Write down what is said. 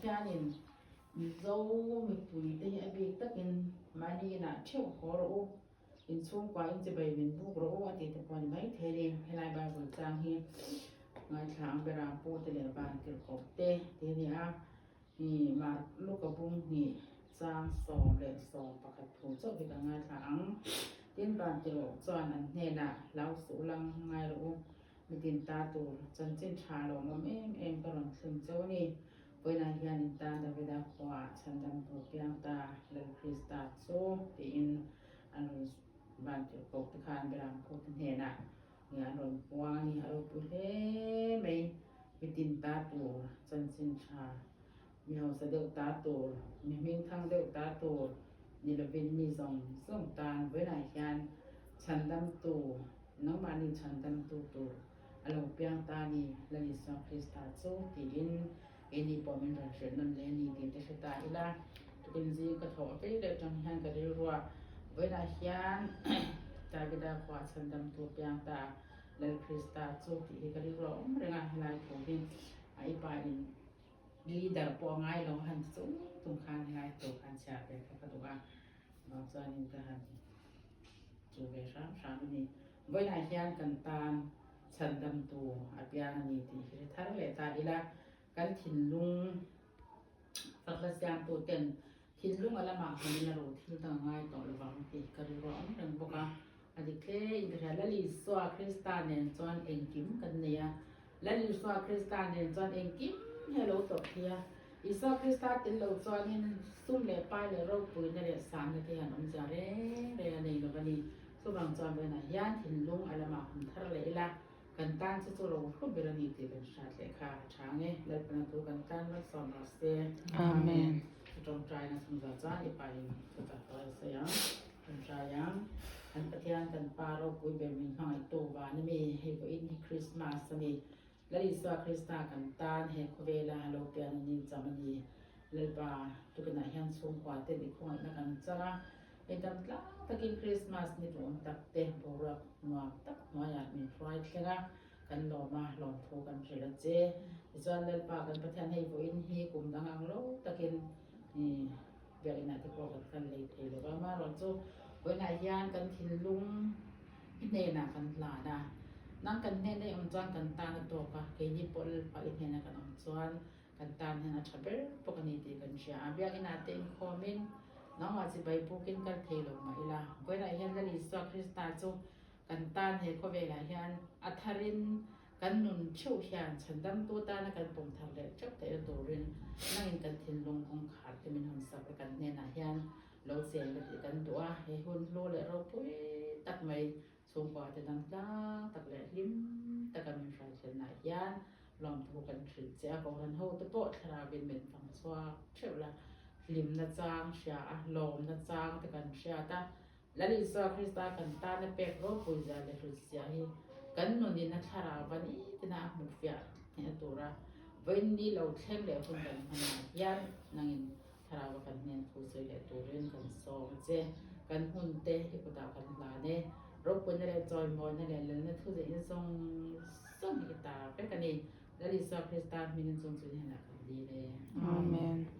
Pathianin Mizo mipuite hi a bik takin mahni inah theuh haw rawh u, inchhungkua in chibai min buk rawh u a tih te pawh a ni maithei a ni. Helai Bible chang hi ngaithla ang bera pute leh vantirhkoh te tih a ni a, Mark Luka bung hnih chang 11 thu chauh hi kan ngaithla ang. Tin, vantirhkoh chuan an hnenah hlau suh lang ngai rawh u. Mitin ta tur chanchin tha lawmawm em em ka rawn thleng cheu a ni. Vawiinah hian in tan Davida khuaah chhandam tur piang ta Lal Krista chu tiin an rawn vantirhkoh te khan Beram khawte hnenah nge an rawn puang a ni. A ropui hle mai. Mitin ta tur chanchin tha, mi hausa deuh ta tur, mi hmingthang deuh ta tur ni lovin mi zawng zawng tan vawiinah hian chhandam tu Nangmahni chhandamtu tur a lo piang ta ni, Lal Isua Krista chu, tiin keini pawh min rawn hrilh nawn leh a ni tih te hre ta ila. Tukin zing ka thawh vei leh atang hian ka rilruah vawiinah hian Davida khuaah chhandamtu piang ta Lal Krista chu tih hi ka rilruah a awm reng a, helai thu hi a i pa in leader pawh a ngai lo a han ti chung chung khan helai thu khan chhiar ve kha ka duh a, vang chuanin ka han Chu ve hram hram a ni. Vawiinah hian kan tan chhandamtu a piang a ni tih hi hre thar leh ta ila, kan thinlung fakna siamtu ten thinlung a lamah hawnin a ro thil dang a ngai tawh lovang tih ka rilru a awm reng bawk a. A dik hle in ka hria. Lal Isua Krista nen chuan engkim kan nei a. Lal Isua Krista nen chuan engkim hi a lo tawrh thei a. Isua Krista tel lo chuanin sum leh pai leh ropuina leh sanna te hian awmzia reng reng a nei lo a ni. Chuvang chuan vawiinah hian thinlung a lamah hun thar leh ila, kan tan chu chu ro hlu ber a ni tih kan hriat leh kha a tha ang e. Lalpana thu kan tan malsawm rawh se. Amen. Ka tawngtaina chhungzah chuan i pain thutak tawh a sawi ang. Tawngtai ang. Kan Pathian kan Pa ropui ber min hmangaihtu van a mi, hei vawiin hi Krismas a ni. Lal Isua Krista kan tan he khawvela a lo pian a ni cham a ni. Lalpa, tukinah hian chhungkua ten i khawngaihna kan chang a, hei dam tlang takin Krismas ni duhawm tak te boruak nuam tak hnuaiah min hruai thleng a, kan lawm a, lawmthu kan hrilh a che. Tichuan Lalpa kan Pathian hei vawiin hi kum dang ang lo takin i biakinah te pawh kan kal lei thei lo va, amaherawhchu vawiinah hian kan thinlung I hnenah kan hlan a, nang kan hnena i awm chuan kan tan a tawk a, keini pawh Lalpa i hnena kan awm chuan kan tan hian a tha ber bawk a ni tih kan hria a. Biakinah te inkhawmin nangmah chibai bukin kal thei lo mah ila, vawiinah hian Lal Isua Krista chu kan tan he khawvelah hian a tharin kan nun theuh hian chhandamtu tana kan pawm thar leh theuh theihna turin nangin kan thinlung kawngkhar te min hawn sak a kan hnenah hian Lo cheng ka tih kan duh a, he hun hlu leh ropui tak mai chhungkua te dang tlang tak leh hlim taka min hruai thlenah hian lawmthu kan hrilh che a, Kohhran ho te pawh thlarauin min fang chhuak theuh la, hlimna chang hria a, lawmna chang te kan hriat a, Lal Isua Krista kan tana pek ropui zia leh hlut zia hi kan nunin a thlarau va nitina a hmuhfiah hneh tura vawiin ni lo thleng leh hun kan hmanah hian nangin Thlarau a kan hnen thu sawi leh turin kan sawm a che. Kan hmun te i kutah kan hlan e. Ropuina leh chawimawina leh lalna thu zeih in zawng zawng hi i ta vek a ni. Lal Isua Krista hmingin chung chu i hnenah kan dil e. Amen.